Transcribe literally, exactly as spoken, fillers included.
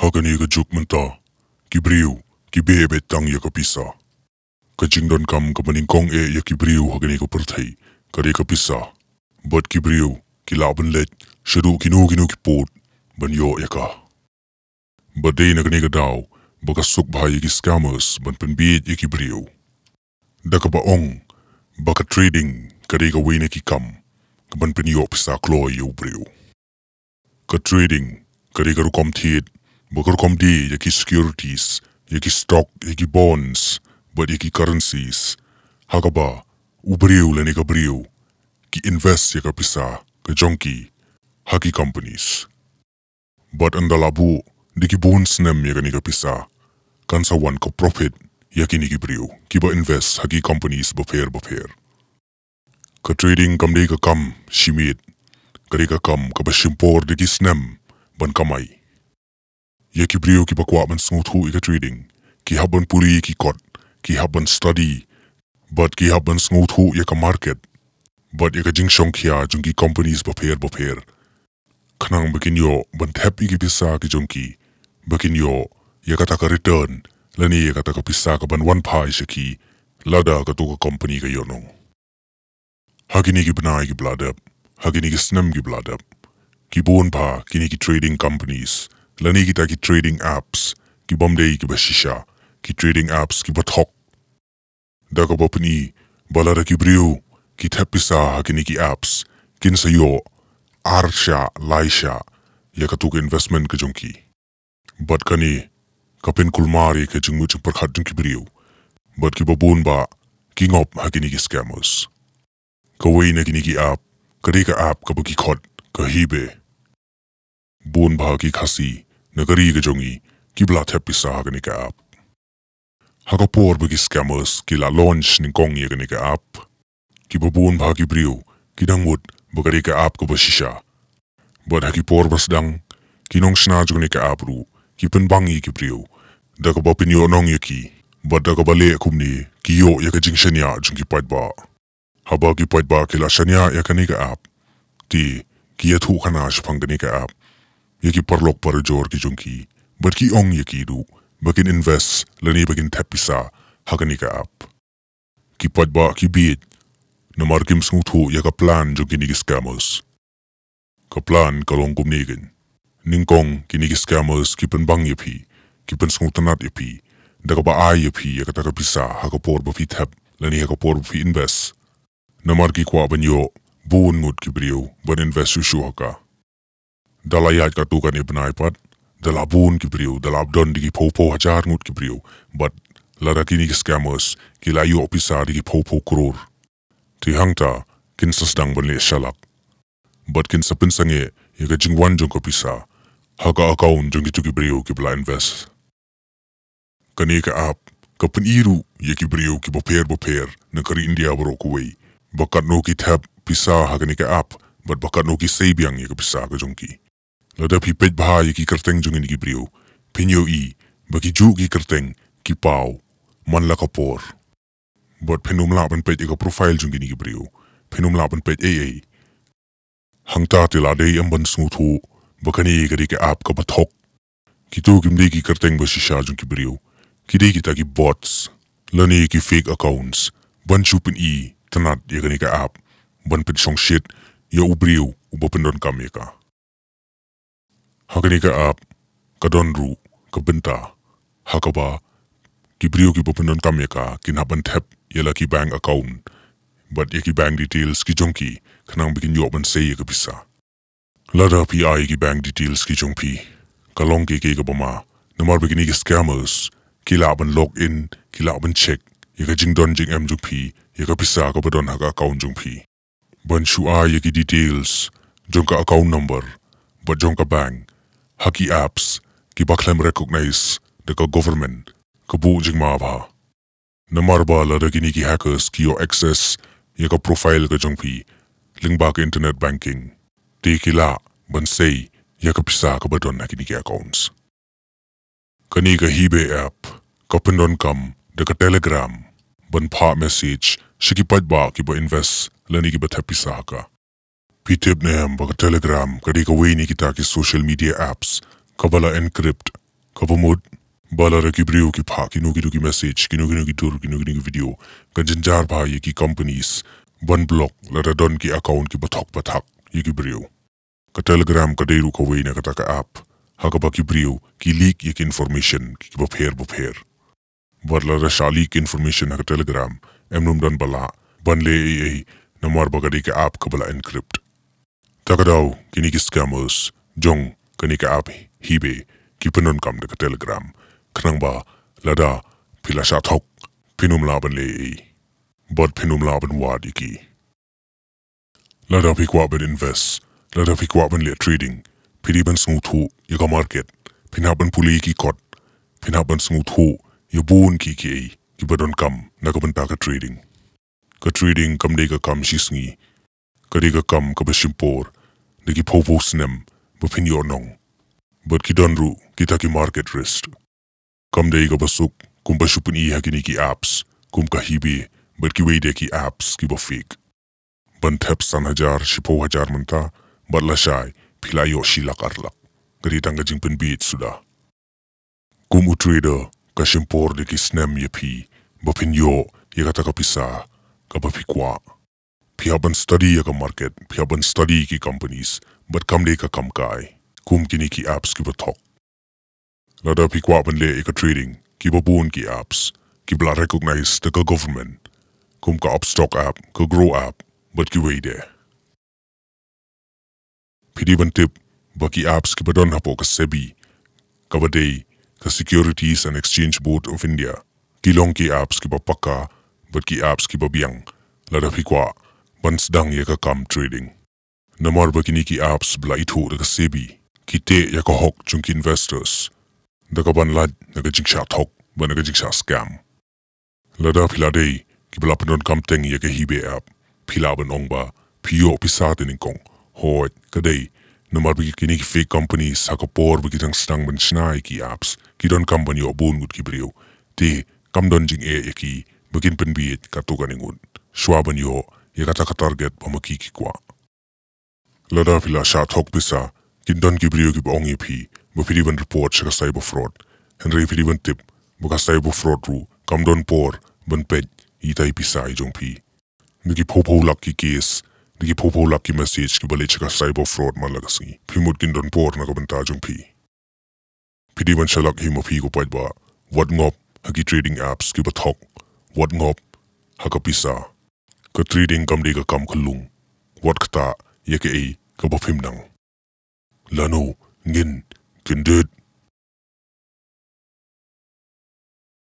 Ha kane ka juk mynta, ki briew ki beh beit tang ïa ka pisa. Ka jingdonkam kaba nyngkong eh ïa ki briew ha kane ka pyrthei ka dei ka pisa. Bad ki briew ki lah ban leit shaduh kino kino ki pud ban ïoh ïa ka. Bad dei na kane ka daw ba ka suk bha ïa ki scammers ban pynbiej ïa ki briew. Da kaba ong ba ka trading ka dei kawei na ki kam kaban pynïoh pisa kloi ïa u briew. Ka trading ka dei ka rukom thied ba ka rukom die ïa ki securities, ïa ki stock, ïa ki bonds bad ïa ki currencies, ha kaba u briew lane ka briew ki invest ïa ka pisa ka jong ki ha ki companies. Bad ynda la buh da ki bun snem ïa kane ka pisa, kan sa wan ka profit ïa kine ki briew kiba invest ha ki companies bapher bapher. Ka trading kam dei ka kam shi miet, ka dei ka kam kaba shim por da ki snem ban kamai. Ïa ki briew kiba kwah ban sngewthuh ïa ka trading, ki hap ban pule ïa ki kot, ki hap ban study, bad ki hap ban sngewthuh ïa ka market bad ïa ka jingshongkhia jong ki companies bapher bapher, khnang ba kin ïoh ban thep ïa ki pisa ki jong ki, ba kin ïoh ïa kata ka return lane ïa kata ka pisa kaban wan phai sha ki lada katu ka company ka ïohnong. Ha kine ki bnai kiba la dep, ha kine ki snem kiba la dep, ki bun bha kine ki trading companies lane kita ki trading apps kibym dei kiba shisha, ki trading apps kiba thok. Da kaba pyni ba lada ki briew ki thep pisa ha kine ki apps, kin sa ïoh ar shah lai shah ïa katu ka investment ka jong ki. Bad kane ka pynkulmar ïa ka jingmut jingpyrkhat jong ki briew. Bad kiba bun bah ki ngop ha kine ki scammers. Kawei na kine ki app ka dei ka app kaba ki khot ka eBay. Bun bha ki Khasi na ka ri ka jong ngi kiba la thep pisa ha kane ka app. Ha ka por ba ki scammers ki la launch nyngkong ïa kane ka app, kiba bun bha ki briew ki dang mut ba ka dei ka app kaba shisha. Bad ha ki por ba sdang, ki nongshna jong kane ka app ruh ki pynbang ïa ki briew da kaba pynïohnong ïa ki, bad da kaba leh kumne ki ïoh ïa ka jingshaniah jong ki paidbah. Haba ki paidbah ki la shaniah ïa kane ka app, te ki ïathuhkhana shaphang kane ka app ïa ki paralok parajor ki jong ki, bad ki ong ïa ki ruh ba kin invest lane ba kin thep pisa ha kane ka app. Ki paidbah ki bieit namar kim sngewthuh ïa ka plan jong kine ki scammers. Ka plan ka long kumne keiñ. Nyngkong kine ki scammers ki pynbang ïa phi, ki pynsngewtynnat ïa phi da kaba ai ïa phi ïa kata ka pisa ha ka por ba phi thep lane ha ka por ba phi invest. Namar ki kwah ban ïoh bun ngut ki briew ban invest shuh shuh ha ka. Da la ïaid katto katne bnai pat, da la bun ki briew, da la don da ki phew phew hajar ngut ki briew. Bad lada kine ki scammers ki la ïoh pisa da ki phew phew klur, te hangta kin sa sdang ban leh shalak. Bad kin sa pynsangeh ïa ka jingwan jong ka pisa ha ka account jong kito ki briew kiba la invest. Kane ka app ka pyni ruh ïa ki briew kiba pher bapher na ka ri India baroh kawei ba katno ki thep pisa ha kane ka app, bad ba katno ki sei biang ïa ka pisa ka jong ki. Lada phi peit bha ïa ki kyrteng jong kine ki briew, phin ïohi ba ki juh ki kyrteng ki paw man la ka por. Bad phin ym lah ban peit ïa ka profile jong kine ki briew, phin ym lah ban peit ei ei. Hangta te la dei em ban sngewthuh ba kane ka dei ka app kaba thok. Kito kim dei ki kyrteng ba shisha jong ki briew, ki dei kita ki bots lane ki fake accounts ban shu pyni tynnat ïa kane ka app, ban pynshongshit ïa u briew uba pyndonkam ïa ka. Ha kane ka app ka don ruh ka bynta ha kaba ki briew kiba pyndonkam ïa ka kin hap ban thep ïa la ki bank account bad ïa ki bank details ki jong ki, khnang ba kin ïoh ban sei ïa ka pisa. Lada phi ai ïa ki bank details ki jong phi, ka long kei kei kaba ma, namar ba kine ki scammers ki lah ban log in, ki lah ban check ïa ka jingdon jingem jong phi, ïa ka pisa kaba don ha ka account jong phi. Ban shu ai ïa ki details jong ka account number bad jong ka bank ha ki apps kiba khlem recognize da ka government, ka buh jingma bha. Namar ba lada kine ki hackers ki ïoh access ïa ka profile ka jong phi lyngba ka internet banking, te ki lah ban sei ïa ka pisa kaba don ha kine ki accounts. Kane ka eBay app ka pyndonkam da ka Telegram ban phah message sha ki paidbah kiba invest lane kiba thep pisa ha ka. Phi tip ne em ba ka Telegram ka dei kawei na kita ki social media apps kaba la encrypt Kaba mut ba lada ki briew ki phah kino kino ki message, kino kino ki dur, kino kino ki video, kan jynjar bha ïa ki companies ban block lada don ki account kiba thok ba thak ïa ki briew. Ka Telegram ka dei ruh kawei na kata ka app ha kaba ki briew ki leak ïa ki information kiba pher ba pher. Bad lada shah leak information ha ka Telegram, em nym don ba lah ban leh ei ei, namar ba ka dei ka app kaba la encrypt. Ta ka daw kine ki scammers jong kane ka app hi ba ki pyndonkam da ka Telegram, khnang ba lada phi la shah thok, phin nym lah ban leh ei ei bad phin nym lah ban wad ïa ki. Lada phi kwah ban invest, lada phi kwah ban leh trading, phi dei ban sngewthuh ïa ka market, phin hap ban pule ïa ki kot, phin hap ban sngewthuh ïa bun ki ki ei kiba donkam na ka bynta ka trading. Ka trading kam dei ka kam shi sngi, ka dei ka kam kaba shim por, da ki phew phew snem ba phin ïoh nong. Bad ki don ruh kita ki market risk. Kam dei kaba suk kumba shu pyni ha kine ki apps kum ka hi ba bad kiwei de ki apps kiba fake. Ban thep san hajar, shiphew hajar mynta, bad lashai phi la ïoh shi lak ar lak. Ka dei tang ka jingpynbieit suda. Kum u trader, ka shim por da ki snem ïa phi ba phin ïoh ïa kata ka pisa kaba phi kwah. Phi hap ban study ïa ka market, phi hap ban study ki companies, bad kam dei ka kam kai kum kine ki apps kiba thok. Lada phi kwah ban leh ïa ka trading, kiba bun ki apps kiba la recognize da ka government, kum ka Upstox app, ka Groww app, bad kiwei de. Phi dei ban tip ba ki apps kiba don hapoh ka SEBI, kaba dei ka Securities and Exchange Board of India, ki long ki apps kiba paka bad ki apps kiba biang lada phi kwah ban sdang ïa ka kam trading. Namar ba kine ki apps ba la ithuh da ka SEBI ki teh ïa ka hok jong ki investors da kaban lait na ka jingshah thok bad na ka jingshah scam. Lada phi la dei kiba la pyndonkam teng ïa ka hi ba app, phi lah ban ong ba phi ïoh pisa te nyngkong. Hooid, ka dei. Namar ba kine ki fake companies, ha ka por ba ki dang sdang ban shna ïa ki apps, ki donkam ban ïoh bun ngut ki briew. Te kam don jingeh ïa ki ba kin pynbieit katto katne ngut shuwa ban ïoh ïa kata ka target ba ma ki ki kwah. Lada phi la shah thok pisa, kin don ki briew kiba ong ïa phi ba phi dei ban report sha ka cyber fraud. Hynrei phi dei ban tip ba ka cyber fraud ruh kam don por ban peit ïa ita i pisa i jong phi. Da ki phew phew lak ki case, da ki phew phew lak ki message kiba leit sha ka cyber fraud man la ka sngi, phi mut kin don por na ka bynta jong phi? Phi dei ban shalak hi ma phi ko paidbah, wat ngop ha ki trading apps kiba thok, wat ngop ha ka pisa. Ka trading kam dei ka kam khyllung, wat ktah ïa kaei kaba phim nang. Lano ngin kyndit